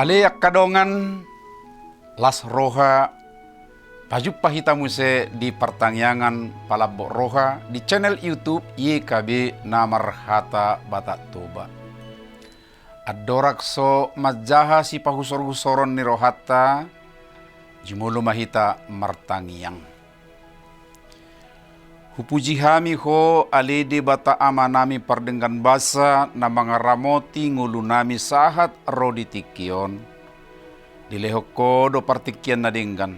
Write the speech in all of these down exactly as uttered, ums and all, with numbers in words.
Ale angka dongan, las roha, pajumpa hita muse di partangiangan Palambok Roha di channel YouTube Y K B na marhata Batak Toba. Andorang so manjaha sipahusorhusoron ni rohanta, jumolo ma hita martangiang. Hupuji hami Ho, ale Debata Amanami pardenggan basa, na mangaramoti ngolunami sahat ro di tingki on. Dilehon Ho do partingkian na denggan.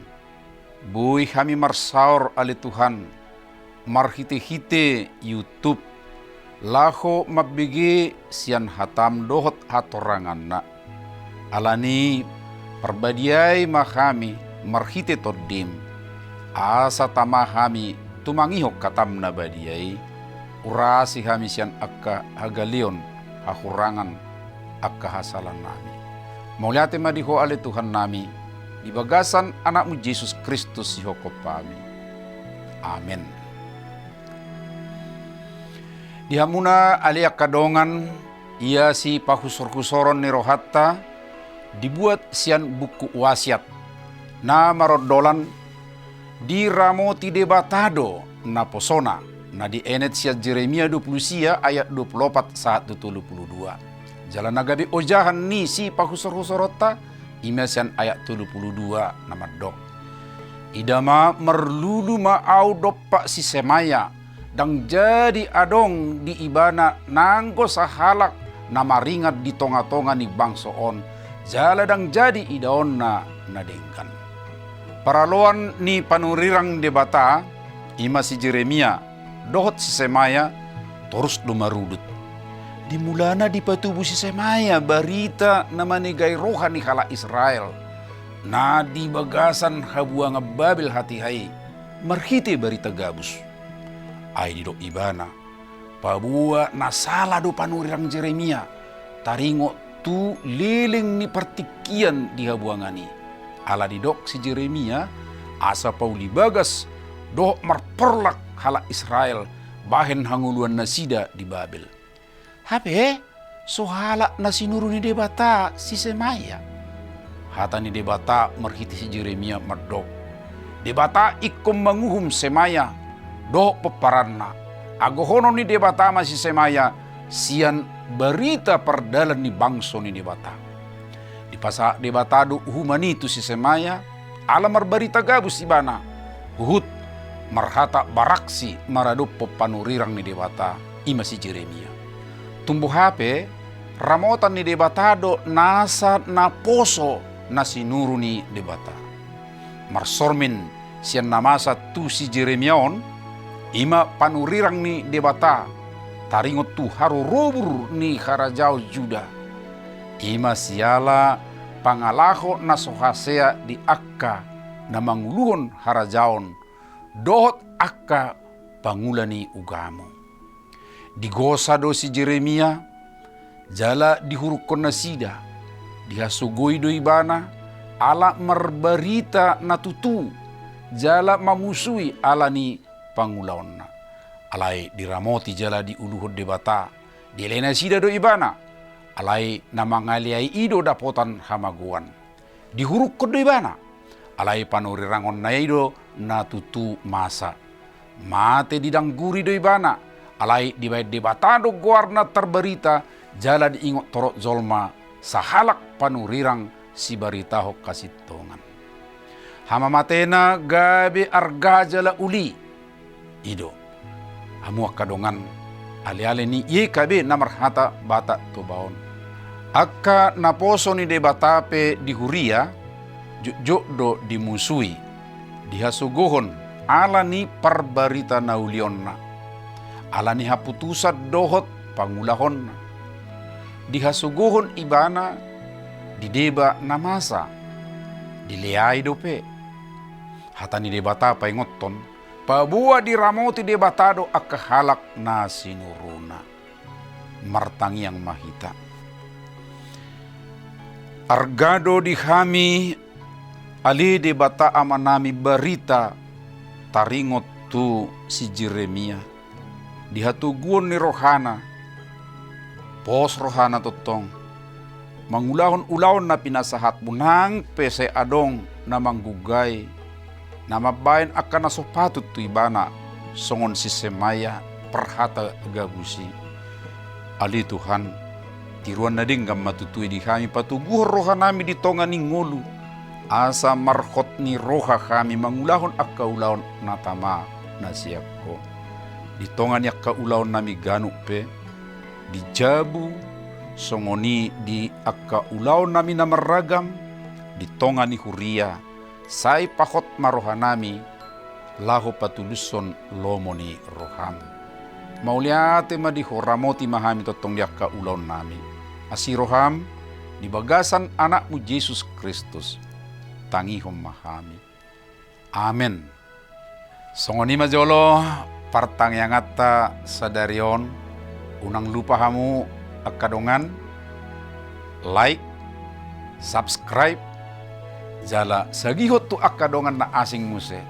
Boi hami marsaor, ale Tuhan, marhitehite YouTube, laho mambege sian hataM dohot hatoranganna. Alani, parbadiai ma hami marhite TondiM, asa tama hami tumangihon hataM na badia i, urasi hami sian angka hagaleon, hahurangan, angka hasalaannami. Mauliate ma di Ho, ale Tuhannami, di bagasan AnakMu Jesus Kristus, sihophopnami. Amen. Di hamuna, ale angka dongan, ia sipahusorhusoron ni rohanta, dibuat sian buku Wasiat, na marondolan, diramoti Debata do naposoNa, na dienet sian Jeremia dua pulu sia ayat dua pulu opat sahat tu tolu pulu dua. Jala na gabe ojahan ni sipahusorhusoronta, i ma sian ayat tolu pulu dua na mandok: Ida ma, marlulu ma Ahu dompak si Semaya, ndang jadi adong di ibana nanggo sahalak na maringan di tongatonga ni bangso on, jala ndang jadi idaonna na denggan. Paraloan ni panurirang ni Debata, i ma si Jeremia dohot si Semaya, torus do marudut. Di mulana dipatubu si Semaya barita na manegai roha ni halak Israel, na di bagasan habuangan Babel hatiha i, marhite barita gabus. Ai didok ibana, paboa na sala do panurirang Jeremia, taringot tu leleng ni partingkian di habuangan i. Ala didok si Jeremia, asa pauli bagas dohot marporlak halak Israel bahen hangoluan nasida di Babel. Hape, so halak na sinuru ni Debata si Semaya. Hata ni Debata marhite si Jeremia mandok: Debata ingkon manguhum Semaya dohot pomparanna. Agohonon ni Debata ma si Semaya sian barita pardalan ni bangso ni Debata. Dipasahat Debata do uhuman i tu si Semaya, ala marbarita gabus ibana, huhut marhata baraksi maradophon panurirang ni Debata, i ma si Jeremia. Tumboha pe, ramotan ni Debata do nasa naposo na sinuru ni Debata. Marsormin sian na masa tu si Jeremia on, i ma panurirang ni Debata, taringot tu harorobur ni harajaon Juda. I ma siala pangalaho na so hasea di angka na manguluhon harajaon, dohot angka pangula ni ugamo. Digosa do si Jeremia, jala dihurukkon nasida, dihasogoi do ibana, ala marbarita na tutu, jala mamusui ala ni pangulaonna. Alai diramoti jala diuluhon Debata, dialeai nasida do ibana, alai na mangaleai i do dapotan hamagoan. Dihurukkon do ibana, alai panurirangonna i do na tutu masa. Mate didangguri do ibana, alai dibahen Debata do goarna tarbarita, jala diingot torop jolma sahalak panurirang sibaritahon hasintongan. Hamamatena gabe arga jala uli. I do, hamu angka dongan, aleale ni Y K B na marhata Batak Toba on. Angka naposo ni Debata pe di huria, jotjot do dimusui, dihasogohon ala ni parbarita na ulionna, ala ni haputusan dohot pangulahonna. Dihasogohon ibana, dideba na masa, dileai dope. Hata ni Debata paingothon, paboa diramoti Debata do angka halak na sinuruna. Martangiang ma hita. Arga do di hami, ale Debata Amanami, barita taringot tu si Jeremia. Di hatoguon ni rohana, pos rohana tongtong. mangulahon ulaon na pinasahatmu, nang pe sai adong na mangguggai, na mambahen angka na so patut tu ibana, songon si Semaya parhata gabus i. Ale Tuhan, tiruan na denggan ma tutu i di hami, patoguhon rohanami di tonga ni ngolu, asa marhot ni roha hami mangulahon angka ulaon na tama na sian Ho. Di tonga ni angka ulaonnami ganup pe, di jabu, songon i di angka ulaonnami na marragam, di tonga ni huria, sai pahot ma rohanami laho patulushon lomo ni roham. Mauliate ma di Ho, ramoti ma hami tongtong di angka ulaonnami. Asi roham, di bagasan Anakmu Jesus Kristus, tangihon ma hami. Amen. Songon i ma jolo partangianganta sadari on. Unang lupa hamu angka dongan, like, subscribe, jala sagihon tu angka dongan na asing muse.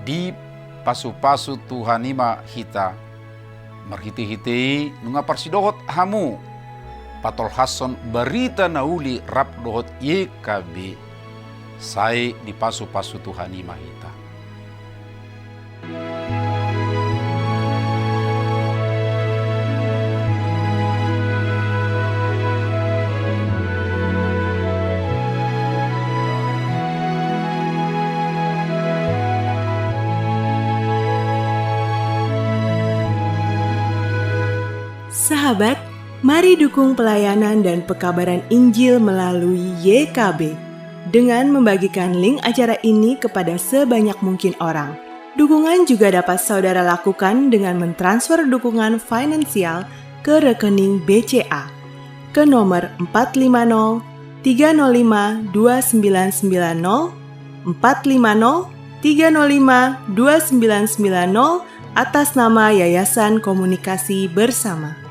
Dipasupasu Tuhan i ma hita. Marhitehite i nunga parsidohot hamu patolhashon barita na uli rap dohot Y K B, sai dipasupasu Tuhan i ma hita. Sahabat, mari dukung pelayanan dan pekabaran Injil melalui Y K B dengan membagikan link acara ini kepada sebanyak mungkin orang. Dukungan juga dapat saudara lakukan dengan mentransfer dukungan finansial ke rekening B C A ke nomor empat lima nol tiga nol lima dua sembilan sembilan nol, empat lima nol tiga nol lima dua sembilan sembilan nol, atas nama Yayasan Komunikasi Bersama.